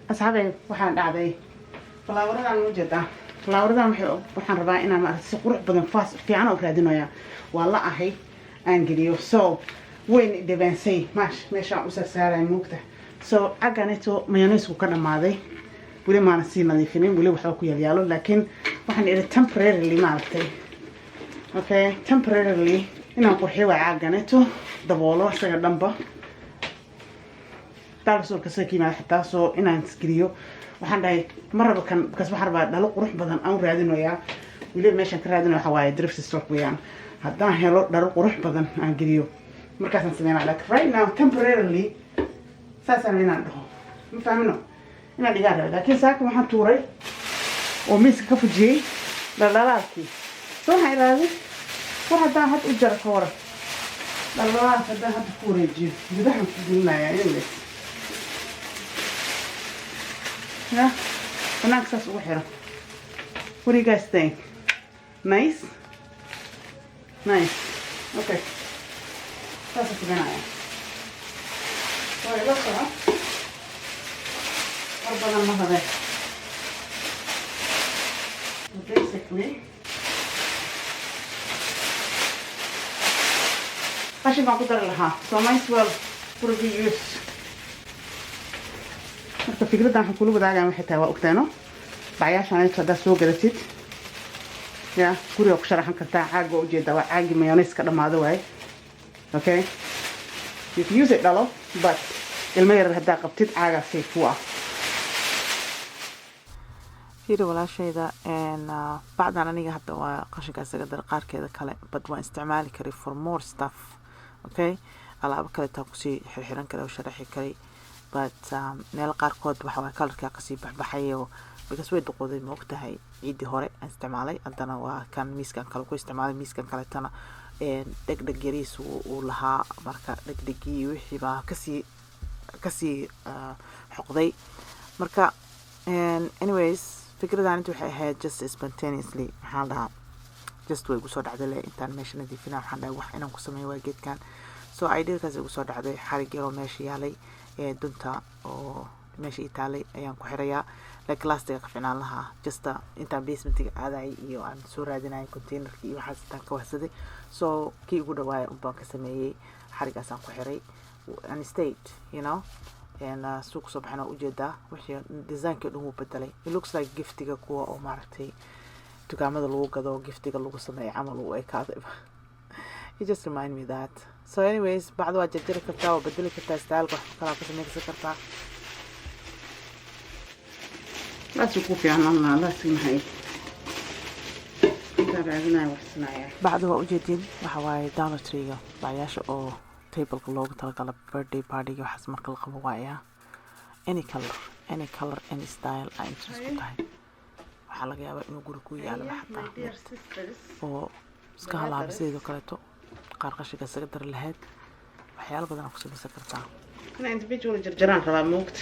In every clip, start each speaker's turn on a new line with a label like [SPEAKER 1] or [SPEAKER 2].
[SPEAKER 1] Asxaabay, waxaan dhacday flower-adan u jeedaa. Flower-adan waxaan rabaa inaan, maaragtay, si qurux badan, vase fiican oo raadinaya waa la ahay aan geliyo. So weyn dhibaansay maash meeshaan u saarsaaraya muugta. So cagganeeto mayonnaise ka dhamaaday, weli maana sii nadiifinin, weli waxba ku yaalyaalo, laakiin waxaan idhi temporarily, maaragtay, okay, temporarily inaan qurxiyo waa caaganeeto daboolo isaga dhanba daalsoorka sida ka yimaada xitaa. Soo inaan isgeliyo waxaan dhahay ma rabo kan, because waxaan rabaa dhalo qurux badan aan u raadinayaa. Weliba meeshaan ka raadinayo waxa waaye thrift store weeyaan. Haddaan helo dhalo qurux badan aan geliyo, markaasaan sameynaa. Like right now, temporarily saasaan inaan dhaho, ma fahmino, inaan dhigaa raba. Laakiin saaka waxaan tuuray oo miiska ka fujiyey dhaldhalaalkii. So waxaan idhaahday, war haddaan had u jaro, ka waran dhaldhalaalka haddaan hadda ku wareejiyo, gudahan ku gelinayaa? Anyways, ya banaanka saas ugu xiro. What do you guys think? Nice, nice. Okay, saasa sameynaya. Waa ila soco, war badan ma rabe. Basically qashin baan ku dari lahaa, so might as well put it to use. Marka fikraddan waxaan kula wadaagaan waxay tahay, waa ogtaano bacyaashaan inta haddaad soo gadatid, ya guriga ku sharaxan kartaa. Caaga waa ujeedaa, waa caagi mayonnaise ka dhamaado waaye. Okay, you can use it dhalo, but ilmo yarar haddaa qabtid, caagaa safe ku ah.
[SPEAKER 2] Fiiri walaashayda, bacdan aniga hadda waa qashinka isaga dar qaarkeeda kale, but waan isticmaali karay for more stuff. Okay, alaabo kaleetaa kusii xirxiran karay oo sharaxi karay, but meelo qaarkood waxa waay color-kaa kasii baxbaxay oo because way duqooday, ma ogtahay? Ciiddii hore aan isticmaalay, haddana waa kan miiskan kale ku isticmaalay. Miiskan kaleetana dhegdheg yariis uu lahaa, marka dhegdhegii wixii baa kasii xoqday. Marka anyways, fikradan inta waxay ahayd just spontaneously, maxaa la dhahaa, just way igu soo dhacday le intaan meesha nadiifina. Waxaan dhahay wax inaan ku sameeyo waa geedkan. So idea-kaas igu soo dhacday, xarig yaroo meesha yaalay ee dunta oo meesha ii taalay ayaan ku xirayaa. Like lastiga ka ficnaan lahaa, just intaan basement-iga aadayay iyo aan soo raadinayay container-ki iyo waxaas intaan ka wahsaday. So kii ugu dhawaaya unbaan ka sameeyey, xarigaasaan ku xiray and stayed and suu kusoo baxan waa ujeedaa. Wixii design-kii dhan wuu bedelay. It looks like gift-iga kuwa oo, maaragtay, dukaamada lagu gado, gift-iga lagu sameeyo camal uu ekaaday. It just remind me that. So anyways, bacda waa jarjari kartaa, waa bedeli kartaa style-ka, wax kalaa ka samaysan kartaa.
[SPEAKER 1] Laasi ku fiicnaan lahaa, laasi maxay intaan raadinaya waxsanaya.
[SPEAKER 2] Bacda waa ujeedin, waxa waaye Dollar Tree-ga bacyaasha oo table-ka loogu talagala birthday party-ga, waxaas marka la qabo waaya. Any color, any color, any style aa interest ku tahay. Waxaa laga yaabaa inuu guri ku yaalo xataa mid oo iska halaabay sideedoo kaleeto, qaar qashinka isaga dari lahayd. Waxyaalo badan aa ku samaysan kartaa.
[SPEAKER 1] Inaa individual jarjaraan rabaa, moogta.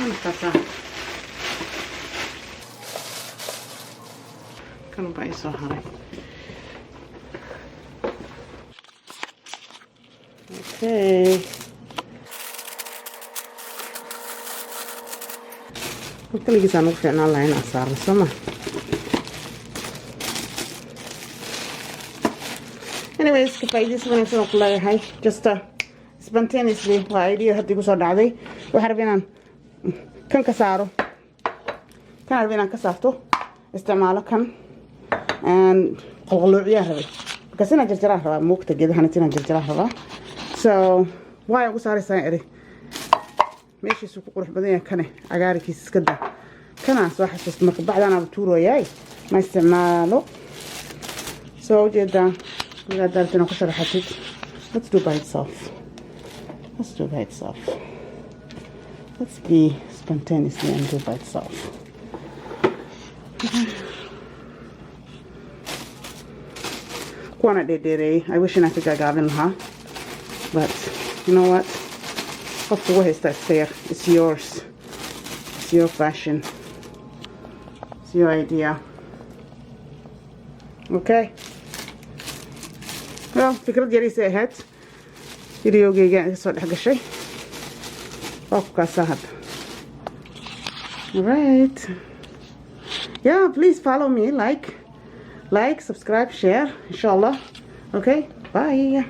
[SPEAKER 1] Waana kaasaa, kan baa ii soo haray. Okay, kaligiisaan ugu fiicnaan lahaa inaan saarno, soo ma? Anyways, ka faa'iidaysi wanaagsan aan ku leeyahay. Just spontaneously waa idea hadda igu soo dhacday. Waxaan rabay inaan kan ka saaro, kan rabay inaan ka saarto, isticmaalo kan qalqaloociyaan rabay, because inaan jarjaraan rabaa, muugta geedahan inaan jarjaraan rabaa. So waay ugu saaraysaa eri meeshiisu ku qurux badan yahay kane cagaarikiisa iska daa. Kanaan soo xasuusta marka bacdaanaaba tuurooyaay, ma isticmaalo. Soo ujeedaa, gurigaa daarta inaad ku sharaxatid. Let's do by itself, let's do by itself, let's be spontaneously and do by itself. Kuwaana dheerdheereeyey. I wish inaan ka gaagaabin lahaa, but you know what, qofka ugu haysta iska yar. It's yours, it's your fashion, it's your idea. Okay. Well, fikrad yariisay ahayd, videogeygaan iga soo dhex gashay. Waa ku kaasaa hadda. Alright, yeah, please follow me, like, subscribe, share, inshallah. Okay, bye.